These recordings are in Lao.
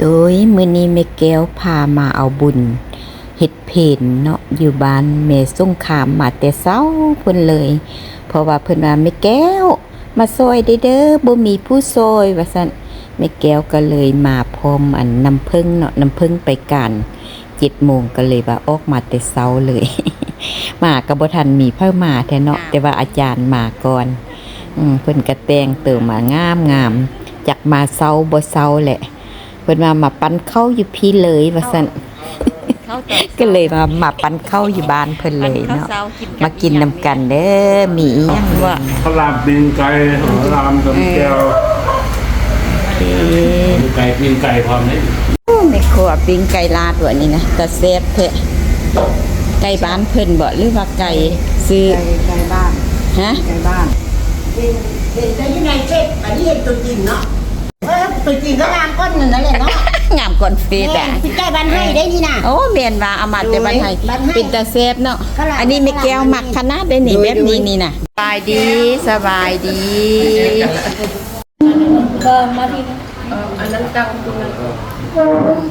ໂດຍມື້ນີ້ແມ່ແກ້ວພາມາເອົາບຸນເຮັດເພນເນາະ ຢູ່ບ້ານແມ່ສົງຄາມ ມາແຕ່ເຊົ້າພຸ້ນເລີຍ ເພາະວ່າເພິ່ນວ່າ ແມ່ແກ້ວມາຊ່ອຍແດ່ເດີ ບໍ່ມີຜູ້ຊ່ອຍວ່າຊັ້ນ ແມ່ແກ້ວກໍເລີຍມາພ້ອມອັນນ້ຳເຜິ້ງເນາະ ນ້ຳເຜິ້ງໄປການ ເຈັດໂມງ ກໍເລີຍວ່າອອກມາແຕ່ເຊົ້າເລີຍ ມາກໍບໍ່ທັນມີໃຜມາແທ້ເນາະ ແຕ່ວ່າອາຈານມາກ່ອນ ອືມ ເພິ່ນກໍແຕ່ງໂຕມາງາມໆ ຈັກມາເຊົ້າບໍ່ເຊົ້າແຫຼະ ເພິ່ນວ່າມາປັ້ນເຂົ້າຢູ່ພີ້ເລີຍວ່າຊັ້ນ ກໍເລີຍວ່າມາປັ້ນເຂົ້າຢູ່ບ້ານເພິ່ນເລີຍເນາະ ມາກິນນຳກັນເດີ ມີອີ່ຫຍັງແດ່ ເຂົ້າຫຼາມປີ້ງໄກ່ ເຂົ້າຫຼາມຕຳແຈ່ວ ເອີ ປີ້ງໄກ່ ປີ້ງໄກ່ພ້ອມເດ້ ໂອ້ ແມ່ຄົວປີ້ງໄກ່ລາດວ່ານີ້ນະ ຕາແຊບແທ້ ໄກ່ບ້ານເພິ່ນບໍ ຫຼືວ່າໄກ່ຊື້ ໄກ່ ໄກ່ບ້ານ ຮະ ໄກ່ບ້ານ ເຫັນ ເຫັນແຕ່ຢູ່ໃນເຟສ ອັນນີ້ເຫັນຕົວຈິງເນາະ ເອີ ຕົວຈິງກໍງາມກວ່ານັ້ນແຫຼະເນາະ ງາມກວ່າເຟສ ແມ່ນ ອ່ະ ພິກໄກ່ບ້ານໄຮ່ໄດ້ນີ້ນະ ໂອ້ ແມ່ນວ່າເອົາມາແຕ່ບ້ານໄຮ່ ບ້ານໄຮ່ ເປັນຕາແຊບເນາະ ກໍຫຼາຍ ອັນນີ້ແມ່ແກ້ວມັກຂະໜາດເດ້ນີ້ ໂດຍ ແບບນີ້ນີ້ນະ ສະບາຍດີ ສະບາຍດີ ເອີ ມາທີ່ ເອີ ອັນນັ້ນຕັ້ງຢູ່ ເອົາ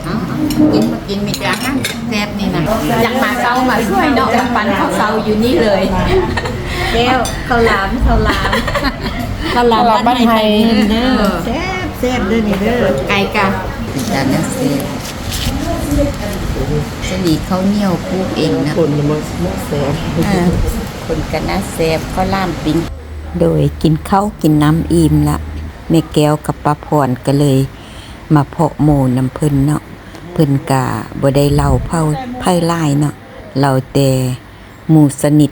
ໆ ກິນ ມາກິນ ມີແຕ່ອາຫານແຊບນີ້ນະ ຢາກມາເຊົ້າມາຊ່ວຍເນາະ ມາປັ້ນເຂົ້າເຊົ້າຢູ່ນີ້ເລີຍ ແກ້ວ ເຂົ້າຫຼາມ ເຂົ້າຫຼາມ ເຂົ້າຫຼາມບ້ານໄຮ່ ບ້ານໄຮ່ໄທເງິນເດີ ເອີ ແຊບໆເດີນີ້ເດີ ໄກ່ກະ ເປັນຕາໜ້າແຊບ ສະນີເຂົ້າໜຽວປູກເອງນະ ຄົນມາແຊບ ເອີ ຄົນກະໜ້າແຊບ ເຂົ້າຫຼາມປີ້ງ ໂດຍກິນເຂົ້າກິນນ້ຳອີ່ມລະ ແມ່ແກ້ວກັບປ້າພອນກໍເລີຍມາເພາະໂມນຳເພິ່ນເນາະ ເພິ່ນກະບໍ່ໄດ້ເລົ່າໃຜຫຼາຍເນາະ ເລົ່າແຕ່ໝູ່ສະໜິດ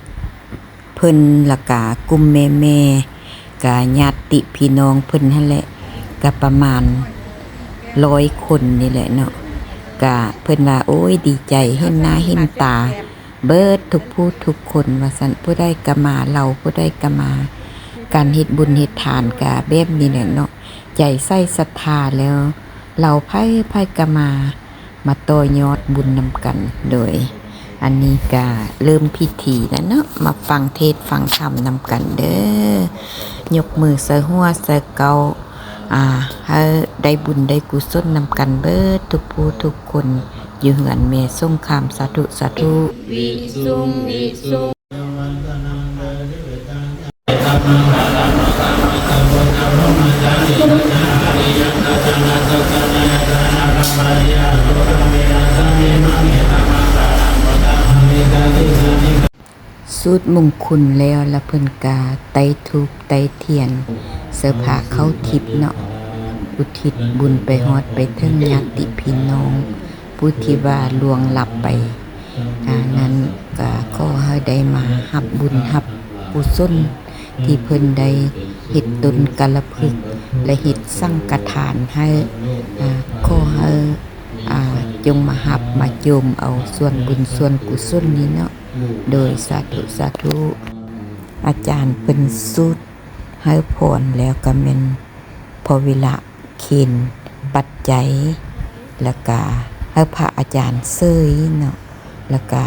ເພິ່ນ ລະກະກຸ່ມແມ່ໆ ກະຍາດຕິພີ່ນ້ອງເພິ່ນຫັ້ນແຫຼະ ກະປະມານຮ້ອຍຄົນນີ້ແຫຼະເນາະ ກະເພິ່ນວ່າ ໂອ້ຍ ດີໃຈເຫັນໜ້າເຫັນຕາ ເບີດທຸກຜູ້ທຸກຄົນວ່າຊັ້ນ ຜູ້ໃດກໍມາ ເລົ່າຜູ້ໃດກໍມາ ການເຮັດບຸນເຮັດທານກໍແບບນີ້ແຫຼະເນາະ ໃຈໃສ່ສັດທາແລ້ວ ເລົ່າໃຜໆກໍມາ ມາຕໍ່ຍອດບຸນນຳກັນ ໂດຍ ອັນນີ້ກໍເລີ່ມພິທີແລ້ວເນາະ ມາຟັງເທດຟັງທຳນຳກັນເດີ ຍົກມືໃສ່ຫົວໃສ່ເກົ້າ ອ່າ ໃຫ້ໄດ້ບຸນໄດ້ກຸສົນນຳກັນເບີດທຸກຜູ້ທຸກຄົນ ຢູ່ເຮືອນແມ່ສົງຄາມ ສາທຸ ສາທຸ ວິສຸງ ວິສຸງ ສູດມຸງຄຸນແລ້ວ ລະເພິ່ນກະໄຕ້ທູບໄຕ້ທຽນ ໃສ່ພາເຂົ້າທິບເນາະ ອຸທິດບຸນໄປຮອດໄປເຖິງຍາດຕິພີ່ນ້ອງ ຜູ້ທີ່ວ່າລ່ວງລັບໄປ ອາ ນັ້ນ ກະຂໍໃຫ້ໄດ້ມາຮັບບຸນຮັບກຸສົນ ທີ່ເພິ່ນໄດ້ເຮັດຕົນກາລະພຶກ ແລະ ເຮັດສັງກະທານໃຫ້ ອາ ຂໍໃຫ້ ອາ ຈົ່ງມາຮັບມາໂຈມເອົາສ່ວນບຸນສ່ວນກຸສົນນີ້ເນາະ ໂດຍ ສາທຸ ສາທຸ ອາຈານເພິ່ນສູດໃຫ້ພອນແລ້ວກະແມ່ນພໍເວລາ ເຂັນປັດໄຈ ແລ້ວກະໃຫ້ພະອາຈານເສີຍເນາະ ແລ້ວກະ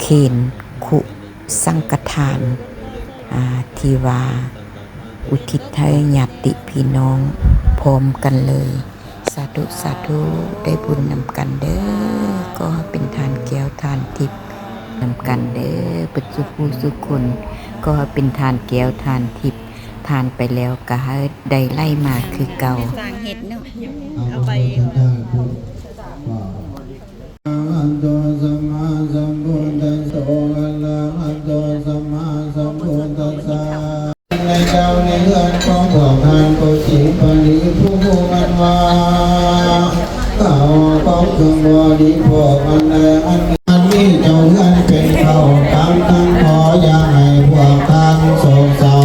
ເຂັນຄຸສັງກະທານ ອາ ທີ່ວ່າອຸທິດໃຫ້ຍາດຕິພີ່ນ້ອງພ້ອມກັນເລີຍ ສາທຸ ສາທຸ ໄດ້ບຸນນຳກັນເດີ ຂໍໃຫ້ເປັນທານແກ້ວທານທິບນຳກັນເດີ ເບິດສູ່ຜູ້ສູ່ຄົນ ຂໍໃຫ້ເປັນທານແກ້ວທານທິບ ທານໄປແລ້ວກໍໃຫ້ໄດ້ໄຫຼມາຄືເກົ່າ ສ້າງເຮັດເນາະ ເອົາໄປ ອະລະຫະໂຕ ສຳມາສຳພຸດທັດສະ ໃນເຈົ້າໃນເຮືອນຂອງພວກທ່ານກໍຊິປະນິພຸດມັນວ່າ ເຂົ້າຂອງເຄື່ອງບໍລິໂພກອັນໃດອັນ ອັນນີ້ເຈົ້າເຮືອນເປັນເຂົ້າຕາມທັງຂໍ ຢ່າໃຫ້ພວກທ່ານໂສກເສົ້າ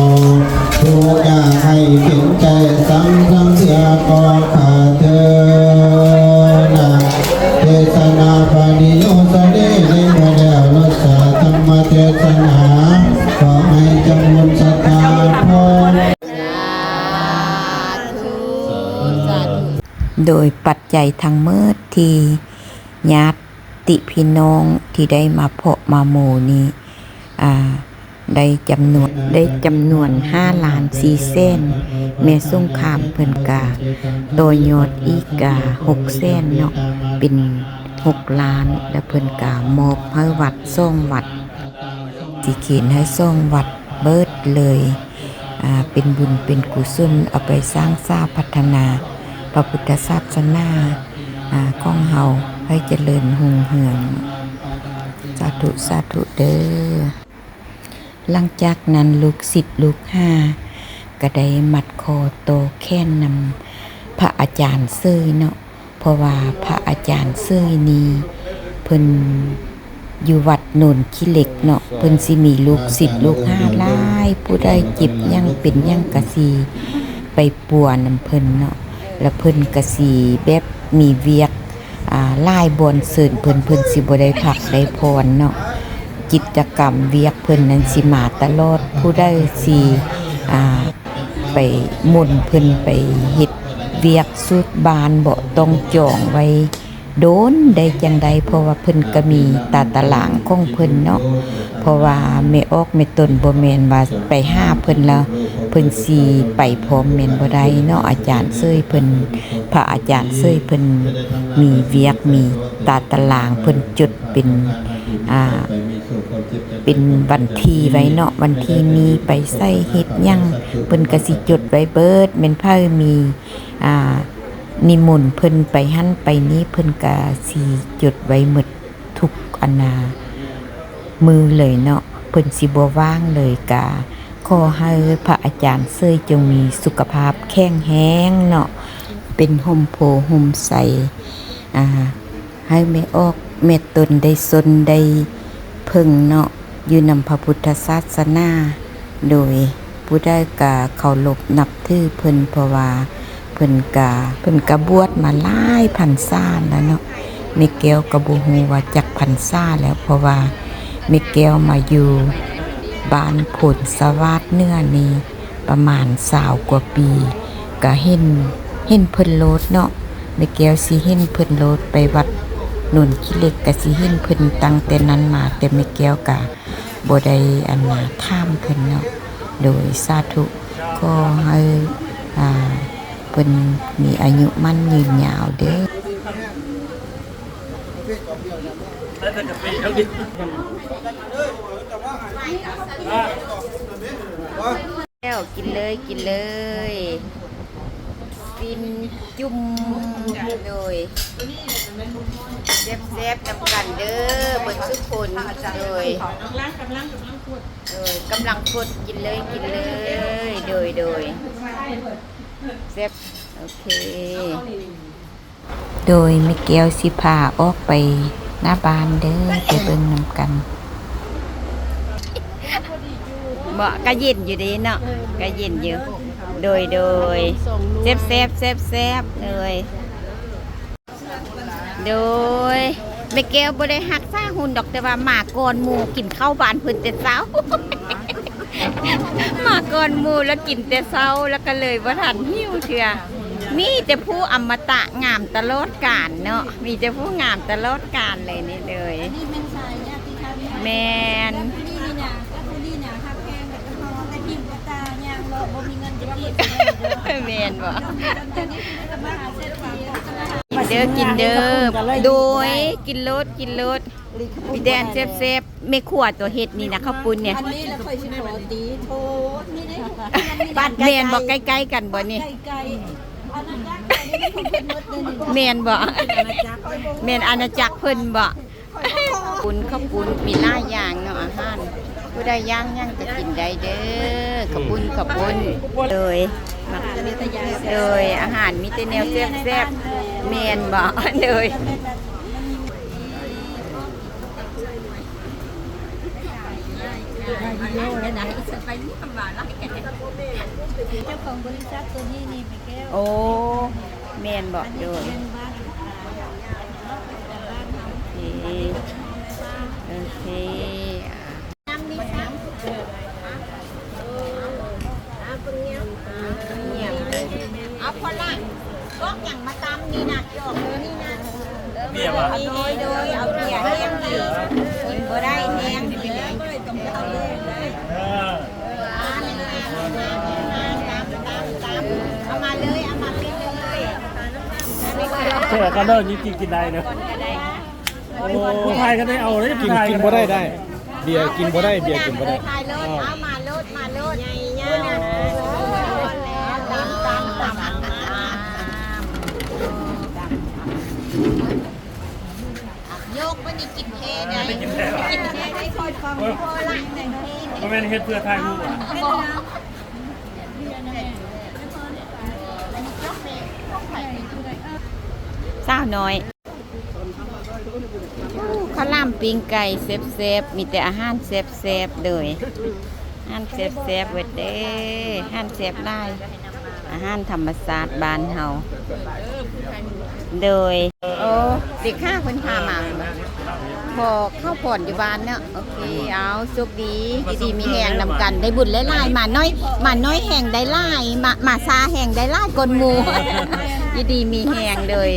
ທຸກຍາກ ໃຫ້ເປັນໃຈສັງ ສັງເສຍກໍຂ້າເທີນນະ ເທສະນາປະລິໂຍສະເນ ໃນເມື່ອແລ້ວລົດສາທຳມະເທສະນາ ຂໍໃຫ້ຈຳບຸນສະຖານພອນ ໂດຍປັດໄຈທັງໝົດທີ່ຍາດຕິພີ່ນ້ອງທີ່ໄດ້ມາເພາະມາໂມນີ້ ອາ ໄດ້ຈຳນວນ ໄດ້ຈຳນວນຫ້າລ້ານສີ່ແສນ ແມ່ສົງຄາມເພິ່ນກະຕໍ່ຍອດອີກກະຫົກແສນເນາະ ເປັນຫົກລ້ານ ແລ້ວເພິ່ນກະມອບໃຫ້ວັດສອງວັດ ຊິເຂນໃຫ້ສອງວັດເບິດເລີຍ ອ່າ ເປັນບຸນເປັນກຸສົນ ເອົາໄປສ້າງສາພັດທະນາພະພຸດທະສາສະໜາ ອ່າ ຂອງເຮົາໃຫ້ຈະເລີນຮຸ່ງເຮືອງ ສາທຸ ສາທຸເດີ້. ຫຼັງຈາກນັ້ນ ລູກສິດລູກຫາກະໄດ້ມັດຂໍ້ຕໍ່ແຂນນຳພະອາຈານເສີຍເນາະ ເພາະວ່າພະອາຈານເສີຍນີ້ ເພິ່ນຢູ່ວັດໂນນຂີ້ເຫຼັກເນາະ ເພິ່ນຊິມີລູກສິດລູກຫາຫຼາຍ ຜູ້ໃດເຈັບຫຍັງເປັນຫຍັງກະຊິໄປປົວນຳເພິ່ນເນາະ ແລ້ວເພິ່ນກະຊິແບບມີວຽກ ອ່າ ຫຼາຍບ່ອນເຊີນເພິ່ນ ເພິ່ນຊິບໍ່ໄດ້ພັກໄດ້ຜ່ອນເນາະ ກິດຈະກຳວຽກເພິ່ນນັ້ນຊິມາຕະຫຼອດ ຜູ້ໃດຊິ ອ່າ ໄປມົນເພິ່ນໄປເຮັດວຽກສູດບ້ານເບາະ ຕ້ອງຈອງໄວ້ດົນໄດ້ຈັ່ງໄດ້ ເພາະວ່າເພິ່ນກະມີຕາຕະລາງຂອງເພິ່ນເນາະ ເພາະວ່າແມ່ອອກແມ່ຕົນບໍ່ແມ່ນວ່າໄປຫາເພິ່ນແລ້ວເພິ່ນຊິໄປພ້ອມແມ່ນບໍ່ໄດ້ເນາະ ອາຈານເສີຍເພິ່ນ ພະອາຈານເສີຍເພິ່ນມີວຽກ ມີຕາຕະລາງ ເພິ່ນຈົດເປັນ ອ່າ ເປັນວັນທີໄວ້ເນາະ ວັນທີນີ້ໄປໃສເຮັດຫຍັງ ເພິ່ນກະຊິຈົດໄວ້ເບິດ ແມ່ນໃຜມີ ອ່າ ນິມົນເພິ່ນໄປຫັ້ນໄປນີ້ ເພິ່ນກະຊິຈົດໄວ້ໝົດທຸກອັນນາ ມື້ເລີຍເນາະ ເພິ່ນຊິບໍ່ວ່າງເລີຍ ກະຂໍໃຫ້ພະອາຈານເສີຍຈົ່ງມີສຸຂະພາບແຂງແຮງເນາະ ເປັນຮົ່ມໂພຮົ່ມໄຊ ອ່າ ໃຫ້ແມ່ອອກແມ່ຕົນໄດ້ຊົນໄດ້ເພິ່ງເນາະ ຢູ່ນຳພະພຸດທະສາສະໜາ ໂດຍຜູ້ໃດກະເຄົາລົບນັບຖືເພິ່ນ ເພາະວ່າເພິ່ນກະ ເພິ່ນກະບວດມາຫຼາຍພັນສາແລ້ວເນາະ ແມ່ແກ້ວກະບໍ່ຮູ້ວ່າຈັກພັນສາແລ້ວ ເພາະວ່າແມ່ແກ້ວມາຢູ່ບ້ານໂພນສະຫວາດເໜືອນີ້ ປະມານຊາວກວ່າປີ ກະເຫັນ ເຫັນເພິ່ນໂລດເນາະ ແມ່ແກ້ວຊິເຫັນເພິ່ນໂລດ ໄປວັດໂນນຂີ້ເຫຼັກກະຊິເຫັນເພິ່ນຕັ້ງແຕ່ນັ້ນມາ ແຕ່ແມ່ແກ້ວກະບໍ່ໄດ້ອັນນາຖາມເພິ່ນເນາະ ໂດຍສາທຸ ຂໍໃຫ້ ອ່າ ເພິ່ນມີອາຍຸໝັ້ນຍືນຍາວເດີ້. ແລ້ວ ກິນເລີຍ ກິນເລີຍ ຊີ້ນຈຸ້ມ ໂດຍ ແຊບໆ ນຳກັນເດີ້ ເບິດສຸຄົນ ໂດຍ ໂດຍ ກຳລັງຟົດ ກິນເລີຍ ກິນເລີຍ ໂດຍ ໂດຍ ແຊບ ໂອເຄ. ໂດຍແມ່ແກ້ວຊິພາອອກໄປໜ້າບ້ານເດີ້ ໄປເບິ່ງນຳກັນ. ເບາະ ກະເຢັນຢູ່ເດເນາະ ກະເຢັນຢູ່. ໂດຍ ໂດຍ ແຊບໆ ແຊບໆ ໂດຍ ໂດຍ ແມ່ແກ້ວບໍ່ໄດ້ຮັກສາຫຸ່ນດອກ ແຕ່ວ່າມາກ່ອນໝູ່ ກິນເຂົ້າບ້ານເພິ່ນແຕ່ເຊົ້າ. ມາກ່ອນໝູ່ແລ້ວກິນແຕ່ເຊົ້າ ແລ້ວກະເລີຍບໍ່ທັນຫິວເທື່ອ. ມີແຕ່ຜູ້ອະມະຕະງາມຕະຫຼອດການເນາະ ມີແຕ່ຜູ້ງາມຕະຫຼອດການເລີຍນີ້ເລີຍ. ອັນນີ້ແມ່ນສາຍຍາດຕິທຳ ແມ່ນ ນີ້ນະ ຜູ້ນີ້ນະຮັກແພງ ແຕ່ກໍເຮົາແຕ່ຫິ້ມກະຕາຍ່າງເລາະ ບໍ່ມີເງິນຈັກກີບ. ແມ່ນບໍ່? ເດີ ກິນເດີ ໂດຍ ກິນໂລດ ກິນໂລດ. ມີແຕ່ອັນແຊບໆ ແມ່ຄົວຕົວເຮັດນີ້ນະ ເຂົ້າປຸ້ນນີ້. ອັນນີ້ລະຂ້ອຍຊິຂໍຕີໂທດນີ້ເດ້. ແມ່ນບໍ່? ໃກ້ໆ ກັນບໍ່ນີ້? ໃກ້ໆ ອານາຈັກ ແມ່ນບໍ່? ແມ່ນອານາຈັກເພິ່ນບໍ່? ປຸ້ນ ເຂົ້າປຸ້ນ ມີຫຼາຍຢ່າງເນາະ ອາຫານ ຜູ້ໃດຢາກຫຍັງກະກິນໄດ້ເດີ. ເຂົ້າປຸ້ນ ເຂົ້າປຸ້ນ ໂດຍ ໂດຍ ອາຫານມີແຕ່ແນວແຊບໆ. ແມ່ນບໍ່? ໂດຍ. ເຈົ້າຂອງບໍລິສັດໂຕນີ້ນີ້ແມ່ແກ້ວ. ໂອ້ ແມ່ນບໍ່? ໂດຍ ໂອເຄ ໂອເຄ. ເອົາພະລະ ກອກຫຍັງມາຕຳນີ້ນະ ຈອກເລີຍນີ້ນະ. ເບຍຫວາ? ໂດຍ ໂດຍ ເອົາເບຍແຫ້ງນີ້ ກິນບໍ່ໄດ້ແຮງ. ເອີ ບໍ່ໄດ້ຕ້ອງເອົາເລີຍ. ແຕ່ກໍເລີກນີ້ກິນ ກິນໄດ້ເດີ. ໂອ້ ຜູ້ຊາຍກໍໄດ້ເອົາເດ້ ຜູ້ຊາຍກໍ ກິນບໍ່ໄດ້ໄດ໋. ເບຍກິນບໍ່ໄດ້ ເບຍກິນບໍ່ໄດ້. ຖ່າຍລົດ ເອົາມາລົດ ມາລົດ ໃຫຍ່ໆ ຕຳ ຕຳ ຕຳ ຍົກ ບໍ່ໄດ້ກິນແທ້ໃດ໋ ບໍ່ແມ່ນເຮັດເພື່ອຖ່າຍຮູບ. ສາວນ້ອຍ ໂອ້ ເຂົ້າຫຼາມປີ້ງໄກ່ແຊບໆ ມີແຕ່ອາຫານແຊບໆ ເລີຍ ອາຫານແຊບໆ ເບິດເດ້ ອາຫານແຊບຫຼາຍ ອາຫານທຳມະຊາດບ້ານເຮົາ ໂດຍ ໂອ້ ເດັກຂ້າເພິ່ນພາມາ ຂໍເຂົ້າພອນຢູ່ບ້ານເນາະ. ໂອເຄ ເອົາ ໂຊກດີ ຢູ່ດີມີແຮງນຳກັນ ໄດ້ບຸນຫຼາຍໆ ມາໜ້ອຍ ມາໜ້ອຍແຮງໄດ້ຫຼາຍ ມາ ມາຊ້າແຮງໄດ້ຫຼາຍກ່ອນໝູ່ ຢູ່ດີມີແຮງເລີຍ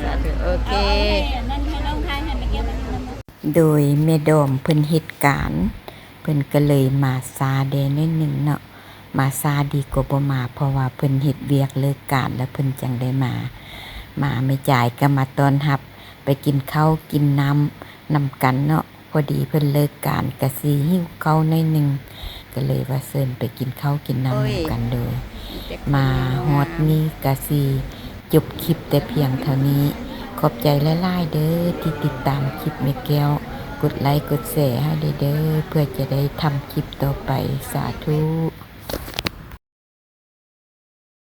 ສາທຸ ໂອເຄ. ໂດຍແມ່ດອມເພິ່ນເຮັດການ ເພິ່ນກໍເລີຍມາຊ້າແດ່ໜ້ອຍໜຶ່ງເນາະ ມາຊ້າດີກວ່າບໍ່ມາ ເພາະວ່າເພິ່ນເຮັດວຽກເລີກການແລ້ວເພິ່ນຈັ່ງໄດ້ມາ ມາແມ່ຈາຍກໍມາຕ້ອນຮັບ ໄປກິນເຂົ້າກິນນ້ຳນຳກັນເນາະ. ພໍດີເພິ່ນເລີກການກະຊິຫິວເຂົ້າໜ້ອຍໜຶ່ງ ກໍເລີຍວ່າເຊີນໄປກິນເຂົ້າກິນນ້ຳນຳກັນເດີ. ມາຮອດນີ້ກະຊິຈົບຄລິບແຕ່ພຽງເທົ່ານີ້ ຂອບໃຈຫຼາຍໆເດີທີ່ຕິດຕາມຄລິບແມ່ແກ້ວ ກົດໄລກົດແຊໃຫ້ແດ່ເດີ ເພື່ອຈະໄດ້ທຳຄລິບຕໍ່ໄປ ສາທຸ.